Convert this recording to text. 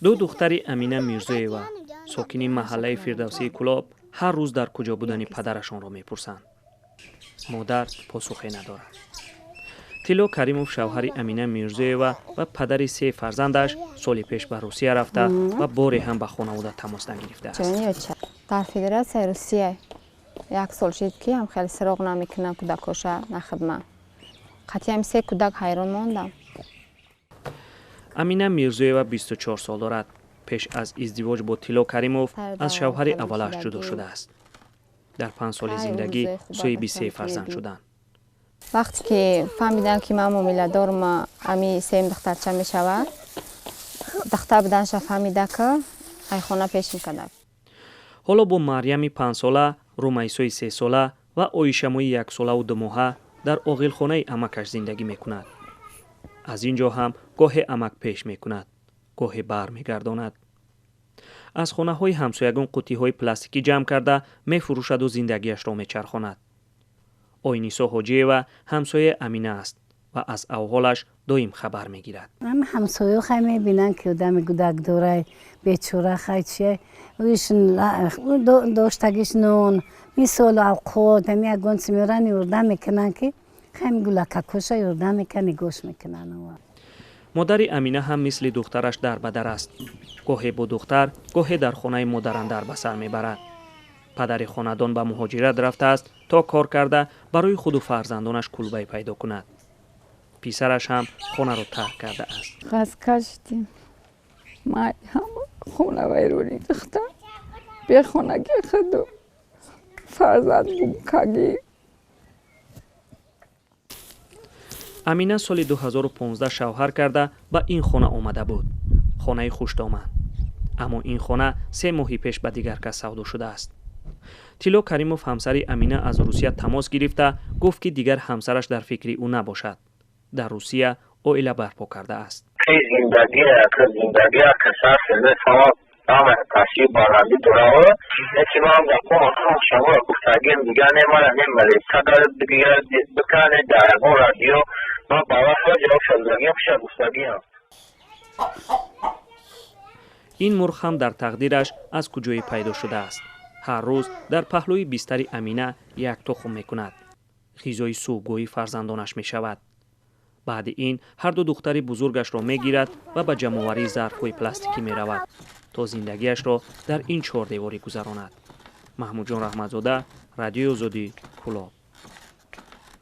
Ду духтари Амина Мирзоева, сокини маҳаллаи Фирдавсии Кӯлоб, ҳар рӯз дар куҷо будани падарашонро мепурсанд. Модар посухе надорад. Тилло Каримов, шавҳари Амина Мирзоева ва падари се фарзандаш, соли пеш ба Русия рафта ва боре ҳам ба хонавода тамос нагирифтааст. Дар Федератсияи Русия як сол шид, ки ҳам хеле сироғ намекунам кӯдакоша, на хидма. Қатъиам се кӯдак ҳайрон мондам. Амина Мирзоева 24 сол дорад. Пеш аз издивоҷ бо Тилло Каримов аз шавҳари аввалаш ҷудо шудааст. Дар 5 соли зиндагӣ соҳиби се фарзанд шуданд. Вақте ки фаҳмидам, ки ман ҳомиладорм, ами сеюм духтарча мешавад, духтар буданша фаҳмида, ки айхона пеш мекардам. Ҳоло бо Марьями 5сола, Румайсои 3сола ва Оишамои яксолаву 2 моҳа дар оғилхонаи амакаш зиндагӣ мекунад. Аз ин ҷо ҳам гоҳе амак пеш мекунад, гоҳе бармегардонад. Аз хонаҳои ҳамсоягон қуттиҳои пластикӣ ҷамъ карда мефурӯшаду зиндагиашро мечархонад. Ойнисо Ҳоҷиева ҳамсояи Амина аст ва аз авҳолаш доим хабар мегирад. Ҳамсоё хай мебинанд, ки одами гудак дорай, бечора, хай чия доштагиш, нон, мисол, авқот, ами ягон чи меоранд, ёрдам мекунанд, ки хай гулакакоша ёрдам мекунанд, нигоҳш мекунанд. Модари Амина ҳам мисли духтараш дар ба дар аст. Гоҳе бо духтар, гоҳе дар хонаи модарандар ба сар мебарад. Падари хонадон ба муҳоҷират рафтааст, то кор карда барои худу фарзандонаш кулбае пайдо кунад. Писараш ҳам хонаро тарк кардааст. Хаста шудем май, ҳама хона вайронӣ, духтар бехонагӣ, худу фарзанд гумкагӣ. Амина соли 2015 шавҳар карда ба ин хона омада буд, хонаи хушдоман. Аммо ин хона 3 моҳи пеш ба дигар кас савдо шудааст. Тилло Каримов, ҳамсари Амина, аз Русия тамос гирифта гуфт, ки дигар ҳамсараш дар фикри ӯ набошад, дар Русия оила барпо кардааст. Зиндагӣ таъсир баландӣ дорад, лекин ман шумо гуфтагим, дигар не, мара не дигар бикане дар ягон радио, ман ба вақт ҷавоб шудагиам, хуша гуфтагиам. Ин мурғ ҳам дар тақдираш аз куҷое пайдо шудааст. Ҳар рӯз дар паҳлӯи бистари Амина як тухм мекунад, ғизои субҳгоҳии фарзандонаш мешавад. Баъди ин ҳарду духтари бузургашро мегирад ва ба ҷамъоварии зарфҳои пластикӣ меравад, то зиндагиашро дар ин чордеворӣ гузаронад. Маҳмудҷон Раҳматзода, Радиои Озодӣ, Кӯлоб.